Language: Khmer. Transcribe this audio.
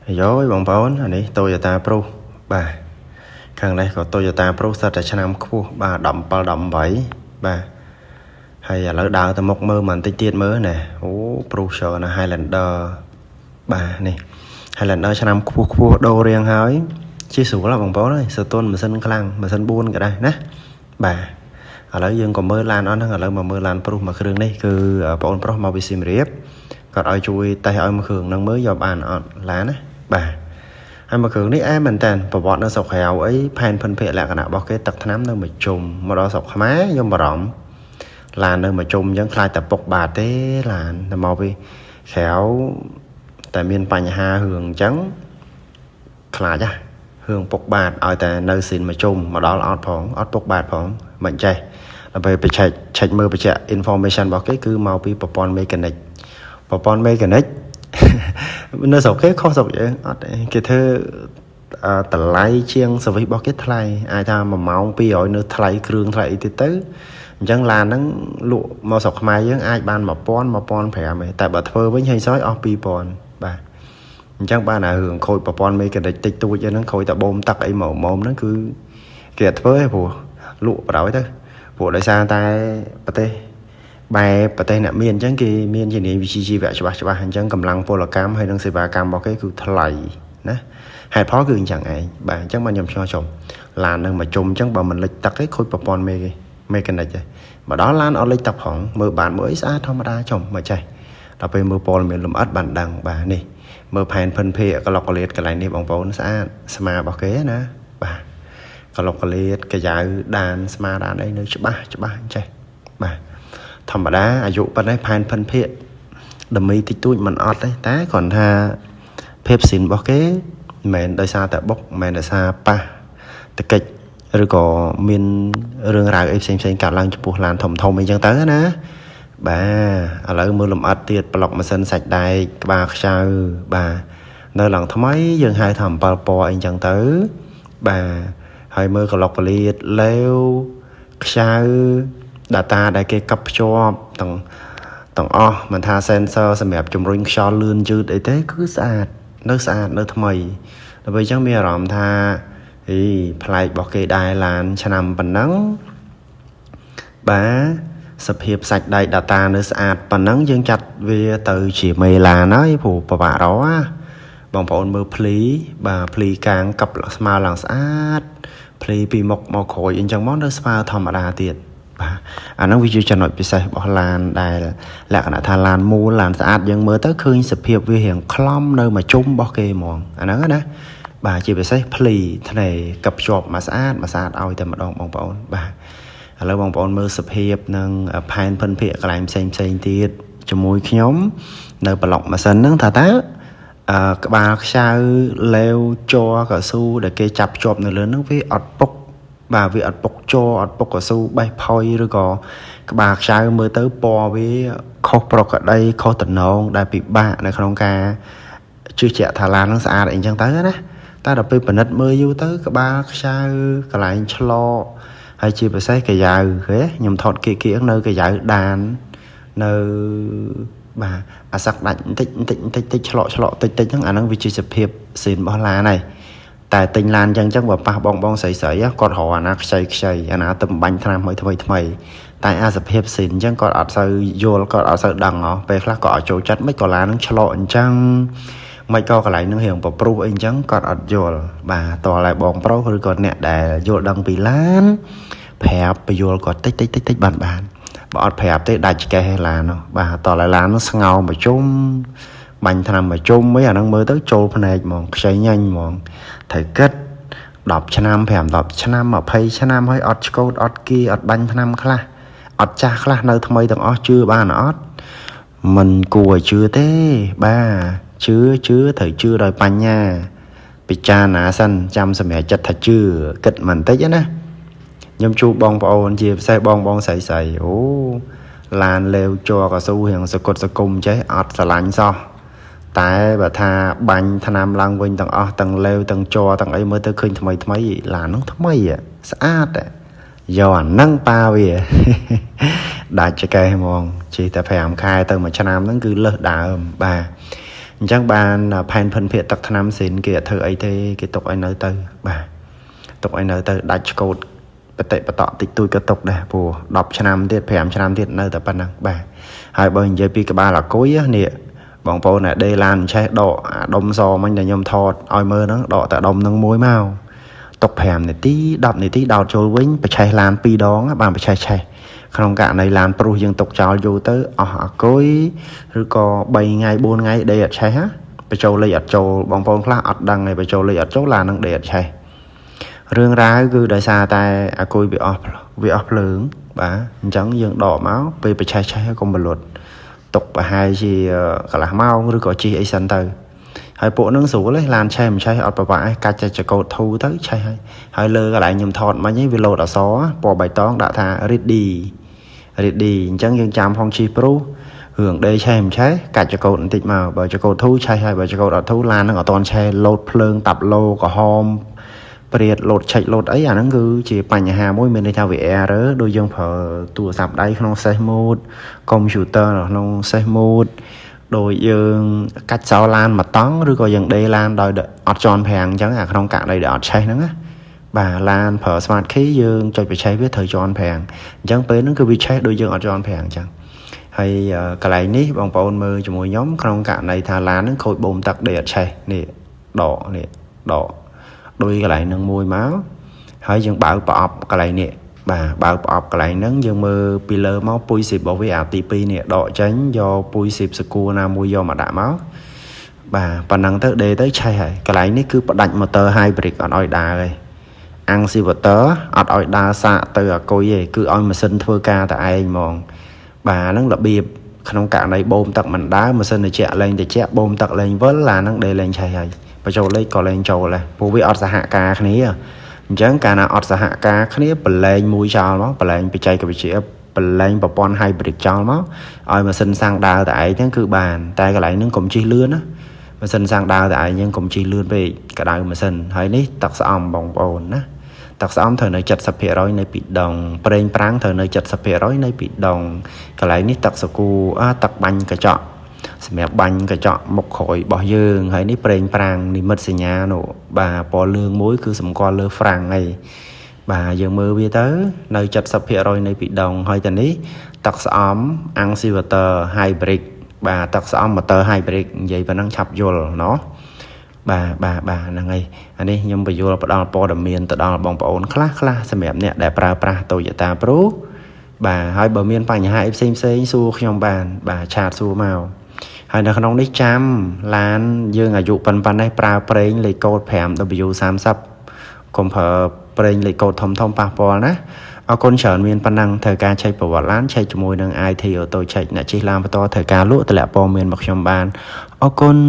អាយយបងប្អូនអានេះ Toyota Prius បាទខាងនេះក៏ Toyota Prius សិតតែឆ្នាំខ្ពស់បាទ17 18បាទហើយឥឡូវដើរទៅមុខមើលបន្តិចទៀតមើលណែអូ Prius ច្រើនណាស់ Highlander បាទនេះ Highlander ឆ្នាំខ្ពស់ខ្ពស់ដូររៀងហើយជាស្រួលហ៎បងប្អូនអើយសតុនម៉ាស៊ីនខ្លាំងម៉ាស៊ីន4ក៏ដែរណាបាទឥឡូវយើងក៏មើលឡានអស់ហ្នឹងឥឡូវមកមើលឡាន Prius មួយគ្រឿងនេះគឺបងប្អូនប្រុសមកពីសៀមរាបគាត់ឲ្យជួយតេស្តឲ្យមួយគ្រឿងហ្នឹងមើលយកបានអត់ឡានណាបាទហើយមួយគ្រឿងនេះអែមែនតើប្រវត្តិនៅស្រុកក្រៅអីផែនភិនភាគលក្ខណៈរបស់គេទឹកថ្នាំនៅមួយជុំមកដល់ស្រុកខ្មែរខ្ញុំបារម្ភឡាននៅមួយជុំអញ្ចឹងខ្លាចតែពុកបាតទេឡានតែមកពីក្រៅតែមានបញ្ហារឿងអញ្ចឹងខ្លាចហ៎រឿងពុកបាតឲ្យតែនៅស៊ីនមួយជុំមកដល់អត់ផងអត់ពុកបាតផងមិនចេះដល់ពេលបច្ចេកឆែកមើលបច្ចេក information របស់គេគឺមកពីប្រព័ន្ធ mechanic ប្រព័ន្ធ mechanic នៅស្រុកគេខុសស្រុកយើងអត់ទេគេធ្វើតម្លៃជាង service របស់គេថ្លៃអាចថា1ម៉ោង200នៅថ្លៃគ្រឿងថ្លៃអីទៀតទៅអញ្ចឹងឡានហ្នឹងលក់មកស្រុកខ្មែរយើងអាចបាន1000 1500ឯងតែបើធ្វើវិញហេងសយអស់2000បាទអញ្ចឹងបានអារឿងខូចប្រព័ន្ធ mechanic តិចតួចអីហ្នឹងខូចតែបូមទឹកអីមកមុំហ្នឹងគឺគេអត់ធ្វើទេព្រោះលក់បណ្ដោយទៅព្រោះដោយសារតែប្រទេសបែបប្រទេសអ្នកមានអញ្ចឹងគេមានជំនាញវិជ្ជាជីវៈច្បាស់ច្បាស់អញ្ចឹងកម្លាំងពលកម្មហើយនិងសេវាកម្មរបស់គេគឺថ្លៃណាហេតុផលគឺអញ្ចឹងឯងបាទអញ្ចឹងបានខ្ញុំឆ្ងល់ចំឡាននឹងមកជុំអញ្ចឹងបើមិនលិចទឹកទេខូចប្រព័ន្ធមេគេ mechanic ទេមកដល់ឡានអត់លិចទឹកផងមើលបានមើលអីស្អាតធម្មតាចំមកចេះដល់ពេលមើលព័ត៌មានលម្អិតបានដឹងបាទនេះមើលផែនភិនភាគកលុកកលៀតកន្លែងនេះបងប្អូនស្អាតស្មារបស់គេណាបាទកលុកកលៀតកាយ៉ៅដានស្មាដានអីនៅច្បាស់ច្បាស់អញ្ចេះបាទធម្មតាអាយុប៉ុណ្ណេះផែនភិនភាគដមីតិចតួចមិនអត់ទេតែគ្រាន់ថាភាពស៊ីនរបស់គេមិនមែនដោយសារតែបុកមិនមែនដោយសារប៉ះតកិច្ចឬក៏មានរឿងរ៉ាវអីផ្សេងផ្សេងកើតឡើងចំពោះឡានធំធំអីចឹងទៅណាបាទឥឡូវមើលលំអិតទៀតប្លុកម៉ាស៊ីនសាច់ដែកក្បាលខ្ចៅបាទនៅឡើងថ្មីយើងហៅថា7ពណ៌អីចឹងទៅបាទហើយមើលក្លុកពលាតលេវខ្ចៅ data ដែលគេកັບភ្ជាប់ទាំងទាំងអស់មិនថា sensor សម្រាប់ជំរុញខ្យល់លឿនយឺតអីទេគឺស្អាតនៅស្អាតនៅថ្មីដល់ពេលអញ្ចឹងមានអារម្មណ៍ថាអីប្លែករបស់គេដែរឡានឆ្នាំប៉ុណ្ណឹងបាទសភាពសាច់ដែក data នៅស្អាតប៉ុណ្ណឹងយើងចាត់វាទៅជាមេឡានហើយព្រោះពិបាករកបងប្អូនមើលភ្លីបាទភ្លីកាងកັບស្មើឡើងស្អាតភ្លីពីមុខមកក្រោយអញ្ចឹងមកនៅស្មើធម្មតាទៀតបាទអាហ្នឹងវាជាចំណុចពិសេសរបស់ឡានដែលលក្ខណៈថាឡានមូលឡានស្អាតយើងមើលទៅឃើញសភាពវារៀងខ្លំនៅមួយជុំរបស់គេហ្មងអាហ្នឹងណាបាទជាពិសេសភ្លីធ្នេកັບភ្ជាប់មកស្អាតមកស្អាតឲ្យតែម្ដងបងប្អូនបាទឥឡូវបងប្អូនមើលសភាពនិងផែនភិនភាគកន្លែងផ្សេងផ្សេងទៀតជាមួយខ្ញុំនៅប្លុកម៉ាស៊ីនហ្នឹងថាតើអឺក្បាលខ្ចៅលេវជ័រកស៊ូដែលគេចាប់ជាប់នៅលើហ្នឹងវាអត់ពុកបាទវាអត់ពុកជ័រអត់ពុកកស៊ូបេះផុយឬក៏ក្បាលខ្ចៅមើលទៅពណ៌វាខុសប្រក្រតីខុសតំណងដែលពិបាកនៅក្នុងការជឿជាក់ថាឡានហ្នឹងស្អាតអីចឹងទៅណាតែដល់ពេលពិនិត្យមើលយូរទៅក្បាលខ្ចៅកន្លែងឆ្លកហើយជាពិសេសកាយ៉ាវឃើញខ្ញុំថតគៀកគៀនៅកាយ៉ាវដាននៅបាទអាសឹកដាច់បន្តិចបន្តិចបន្តិចតិចឆ្លក់ឆ្លក់តិចតិចហ្នឹងអាហ្នឹងវាជាសភាពស៊ីនរបស់ឡានហើយតែទិញឡានចឹងចឹងបើប៉ះបងបងស្រីស្រីគាត់រកអាណាខ្ចីខ្ចីអាណាទៅបាញ់ថ្នាំឲ្យថ្មីថ្មីតែអាសភាពស៊ីនចឹងគាត់អត់សូវយល់គាត់អត់សូវដឹងហ៎ពេលខ្លះក៏អត់ចូលចិត្តមិនក៏ឡាននឹងឆ្លក់អញ្ចឹងមិនក៏កន្លែងនឹងរៀងប្រព្រុសអីអញ្ចឹងគាត់អត់យល់បាទតើឲ្យបងប្រុសឬក៏អ្នកដែលយល់ដឹងពីឡានប្រាប់បញ្យល់គាត់តិចតិចតិចតិចបានបានបើអត់ប្រាប់ទេដាច់ឆ្កេះឡាននោះបាទតើឲ្យឡាននោះស្ងោមួយជុំបាញ់ថ្នាំមួយជុំអីអាហ្នឹងមើលទៅចូលភ្នែកហ្មងខ្ចីញញហ្មងត្រូវគិត10ឆ្នាំ5 10ឆ្នាំ20ឆ្នាំហើយអត់ឆ្កូតអត់គីអត់បាញ់ថ្នាំខ្លះអត់ចាស់ខ្លះនៅថ្មីទាំងអស់ជឿបានអត់មិនគួរឲ្យជឿទេបាទជឿជឿត្រូវជឿដោយបញ្ញាពិចារណាសិនចាំសម្រាប់ចិត្តថាជឿគិតមិនតិចណាខ្ញុំជួបបងប្អូនជាពិសេសបងបងស្រីស្រីអូឡានលេវជ័រកស៊ូរៀងសកុតសគុំចេះអត់ស្រឡាញ់សោះតែបើថាបាញ់ថ្នាំឡើងវិញទាំងអស់ទាំងលេវទាំងជ័រទាំងអីមើលទៅឃើញថ្មីថ្មីឡានហ្នឹងថ្មីស្អាតយកអាហ្នឹងប៉ាវាដាច់ចកេះហ្មងជិះតែ5ខែទៅមួយឆ្នាំហ្នឹងគឺលើសដើមបាទអ អញ្ចឹងបានផែនភិនភាគទឹកថ្នាំស៊ីនគេអត់ធ្វើអីទេគេទុកឲ្យនៅទៅបាទទុកឲ្យនៅទៅដាច់ឆ្កូតបតិបតក់តិចតួចក៏ទុកដែរព្រោះ10ឆ្នាំទៀត5ឆ្នាំទៀតនៅតែប៉ុណ្ណឹងបាទហើយបើនិយាយពីក្បាលអាគុយនេះបងប្អូនដែលដេឡានឆេះដកអាដុំសមិញដែលខ្ញុំថតឲ្យមើលហ្នឹងដកតែដុំហ្នឹងមួយមកទុក5នាទី10នាទីដោតចូលវិញបច្ឆេះឡាន2ដងបានបច្ឆេះឆេះក្នុងករណីឡានព្រុសយើងទុកចោលយូរទៅអស់អាគុយឬក៏3ថ្ងៃ4ថ្ងៃដេអត់ឆេះណាបញ្ចូលលេខអត់ចូលបងប្អូនខ្លះអត់ដឹងឯងបញ្ចូលលេខអត់ចូលឡានហ្នឹងដេអត់ឆេះរឿងរ៉ាវគឺដោយសារតែអាគុយវាអស់ភ្លើងបាទអញ្ចឹងយើងដកមកពេលបច្ឆេះឆេះកុំបលុតទុកប្រហែលជាកន្លះម៉ោងឬក៏ជិះអីសិនទៅហើយពួកនឹងស្រួលឯងឡានឆេះមិនឆេះអត់ប្រវាក់ឯងកាច់តែចកោតធូទៅឆេះហើយហើយលើកន្លែងខ្ញុំថតមិញឯងវាលោតអសពណ៌បៃតងដាក់ថា ready ready អញ្ចឹងយើងចាំផងជិះព្រុសរឿងដេឆេះមិនឆេះកាច់ចកោតបន្តិចមកបើចកោតធូឆេះហើយបើចកោតអត់ធូឡាននឹងអត់តន់ឆេះលោតភ្លើងតាប់ឡូក្រហមព្រាតលោតឆិចលោតអីអាហ្នឹងគឺជាបញ្ហាមួយមានន័យថាវា error ដូចយើងប្រើទូរស័ព្ទដៃក្នុង safe mode computer នៅក្នុង safe mode ដោយយើងកាច់សោឡានមួយតង់ឬក៏យើងដេឡានដោយអត់ជន់ប្រាំងអញ្ចឹងអាក្នុងករណីដែលអត់ឆេះហ្នឹងណាបាទឡានប្រើ smart key យើងចុចបច្ឆេះវាត្រូវជន់ប្រាំងអញ្ចឹងពេលហ្នឹងគឺវាឆេះដូចយើងអត់ជន់ប្រាំងអញ្ចឹងហើយកន្លែងនេះបងប្អូនមើលជាមួយខ្ញុំក្នុងករណីថាឡានហ្នឹងខូចបូមទឹកដេអត់ឆេះនេះដកនេះដកដោយកន្លែងហ្នឹងមួយមកហើយយើងបើកប្រអប់កន្លែងនេះបាទបើកប្រអប់កន្លែងហ្នឹងយើងមើលពីលើមកពុយស៊ីបរបស់វាអាទី2នេះដកចេញយកពុយស៊ីបសកួរណាមួយយកមកដាក់មកបាទប៉ុណ្ណឹងទៅដេទៅឆេះហើយកន្លែងនេះគឺផ្ដាច់ motor hybrid អត់ឲ្យដើរទេអាំងស៊ីវទ័រអត់ឲ្យដើរសាកទៅអាគុយទេគឺឲ្យម៉ាស៊ីនធ្វើការតែឯងហ្មងបាទហ្នឹងរបៀបក្នុងករណីបូមទឹកមិនដើរម៉ាស៊ីនត្រជាក់លែងត្រជាក់បូមទឹកលែងវិលឡាហ្នឹងដេលែងឆេះហើយបញ្ចូលលេខក៏លែងចូលដែរព្រោះវាអត់សហការគ្នាអញ្ចឹងកាលណាអត់សហការគ្នាប្រឡែងមួយចោលមកប្រឡែងបច្ចេកវិទ្យាប្រឡែងប្រព័ន្ធ hybrid ចោលមកឲ្យម៉ាស៊ីនសាំងដើរតែឯងហ្នឹងគឺបានតែកន្លែងហ្នឹងកុំជិះលឿនណាម៉ាស៊ីនសាំងដើរតែឯងយើងកុំជិះលឿនពេកក្តៅម៉ាស៊ីនហើយនេះទឹកស្អំបងប្អូនណាទឹកស្អំត្រូវនៅ70%នៃពីដងប្រេងប្រាំងត្រូវនៅ70%នៃពីដងកន្លែងនេះទឹកសកូទឹកបាញ់កញ្ចក់សម្រាប់បាញ់កញ្ចក់មុខក្រោយរបស់យើងហើយនេះប្រេងប្រាំងនិមិត្តសញ្ញានោះបាទពណ៌លឿងមួយគឺសម្គាល់លើហ្វ្រាំងហើយបាទយើងមើលវាទៅនៅ70%នៃពីដងហើយតានេះទឹកស្អំអាំងស៊ីវទ័រ hybrid បាទទឹកស្អំ motor hybrid និយាយប៉ុណ្ណឹងឆាប់យល់ណោះបាទបាទបាទហ្នឹងហើយអានេះខ្ញុំបញ្យល់ផ្ដល់ព័ត៌មានទៅដល់បងប្អូនខ្លះខ្លះសម្រាប់អ្នកដែលប្រើប្រាស់ Toyota Prius បាទហើយបើមានបញ្ហាអីផ្សេងផ្សេងសួរខ្ញុំបានបាទ chat សួរមកហើយនៅក្នុងនេះចាំឡានយើងអាយុប៉ុណ្ណេះប្រើប្រេងលេខកូដ 5W30 កុំប្រើប្រេងលេខកូដធំធំប៉ះពាល់ណាអរគុណច្រើនមានប៉ុណ្ណឹងត្រូវការឆែកប្រវត្តិឡានឆែកជាមួយនឹង IT Auto Check អ្នកជិះឡានបន្តត្រូវការលក់តម្លាក់ព័ត៌មានមកខ្ញុំបានអរគុណ។